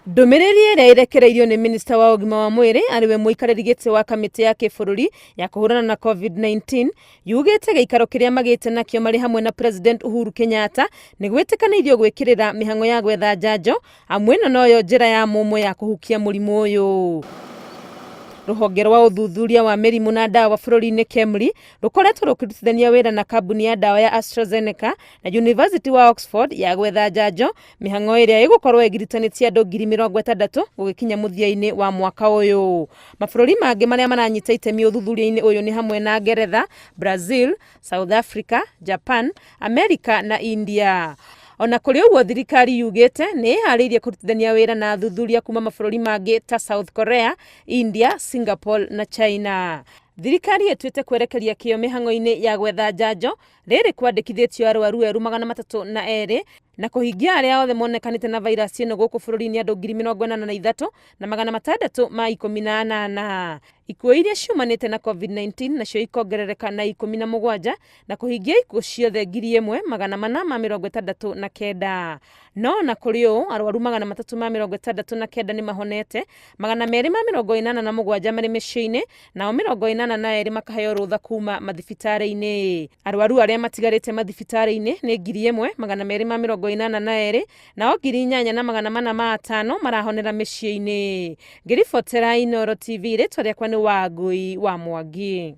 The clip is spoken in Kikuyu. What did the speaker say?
Ndũmĩrĩri ĩrĩa ĩrekereirio nĩ minista wa ũgima wa mwĩrĩ arĩ we mũikarĩri gĩtĩ wa kamĩtĩ ya kĩbũrũri ya kũhũrana na COVID-19 yugĩte gĩikaro kĩrĩa magĩte nakĩo marĩ hamwe na President Uhuru Kenyatta nĩ gwĩtĩkanĩirio gwĩkĩrĩra mĩhang'o ya gwetha njanjo amu ĩno noyo njĩra ya mũmwe ya kũhukia mũrimũ ũyũ. Rũhonge rwa ũthuthuria wa mĩrimũ na ndawa bũrũri-inĩ KEMRI rũkoretwo rũkĩrutithania wĩra na kambuni ya ndawa ya AstraZeneca na University wa Oxford ya gwetha njanjo mĩhang'o ĩrĩa ĩgũkorwo ĩgiritanĩtie andũ 60,000 gũgĩkinya mũthia-inĩ wa mwaka ũyũ. Mabũrũri mangĩ marĩa maranyita itemi ũthuthuria-inĩ ũyũ nĩ hamwe na Ngeretha, Brazil, South Africa, Japan, America na India. Ona kũrĩ ũguo thirikari yugĩte nĩ ĩharĩirie kũrutithania wĩra na athuthuria kuma mabũrũri mangĩ ta South Korea, India, Singapore na China. Thirikari ĩtuĩte kwerekeria kĩo mĩhang'o-inĩ ya gwetha njanjo rĩrĩ kwandĩkithĩtio arwaru erũ 302 na kũhingia arĩa othe monekanĩte na vairasi ĩno gũkũ bũrũri-inĩ andũ 83,618. Ikuũ iria ciumanĩte na COVID-19 nacio ikongerereka na 17 na kũhingia ikuũ ciothe 1469. No na kũrĩ ũũ arwaru 369 nĩ mahonete, 287 marĩ mĩciĩ-inĩ, nao 82 makaheo rũtha kuma mathibitarĩ-inĩ. Arwaru arĩa matigarĩte mathibitarĩ-inĩ nĩ 1282, nao 8405 marahonera mĩciĩ-inĩ. Ngĩribotera Inooro TV, rĩtwa rĩakwa nĩ Wangui wa Mwangi.